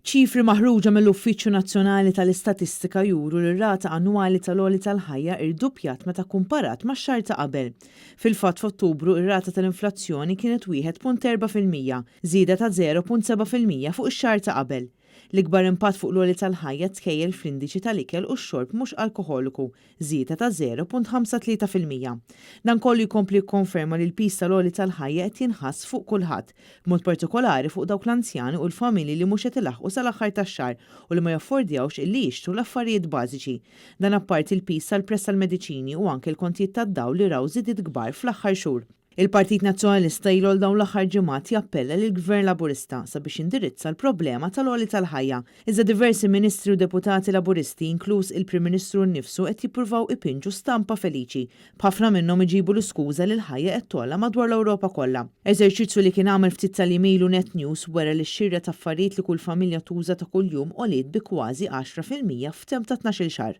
Ċifri maħruġa mill-Uffiċċju Nazzjonali tal-Istatistika juru li r-rata annwali tal-għoli tal-ħajja irduppjat meta kumparat max-xahar ta' qabel. Fil-fatt f'Ottubru ir-rata tal-inflazzjoni kienet 1.4%, żieda ta' 0.7% fuq ix-xahar ta' qabel. L-ikbar impatt fuq l-għoli tal-ħajja tkejjel fl-indiċi tal-ikel u x-xorb mhux alkoħoliku, żieda ta' 0.53%. Dan kollu jkompli jikkonferma li l-piż tal-għoli tal-ħajja qed jinħass fuq kulħadd, b'mod partikolari fuq dawk l-anzjani u l-familji li mhux qed ilaħħqu sal-aħħar tax-xahar u li ma jaffordjawx illi jixtru l-affarijiet bażiċi. Dan apparti l-piż tal-prezz tal-mediċini u anke l-kontijiet tad-dawl li raw żidiet kbar fl-aħħar xhur. Il-Partit Nazzjonalista ilu għal dawn l-aħħar ġimgħat jappella lill-Gvern Laburista sabiex jindirizza l-problema tal-għoli tal-ħajja. Iżda diversi Ministri u Deputati Laburisti, inkluż il-Prim Ministru nnifsu qed jippruvaw ipinġu stampa feliċi, b'ħafna minnhom iġibu l-iskuża li l-ħajja qed togħla madwar l-Ewropa kollha. Eżerċizzju li kien għamel ftit tal-jiem ilu Net News wera li x-xirja ta' affarijiet li kull familja tuża ta' kuljum għoliet bi kważi 10% f'temp ta' 12-il xahar.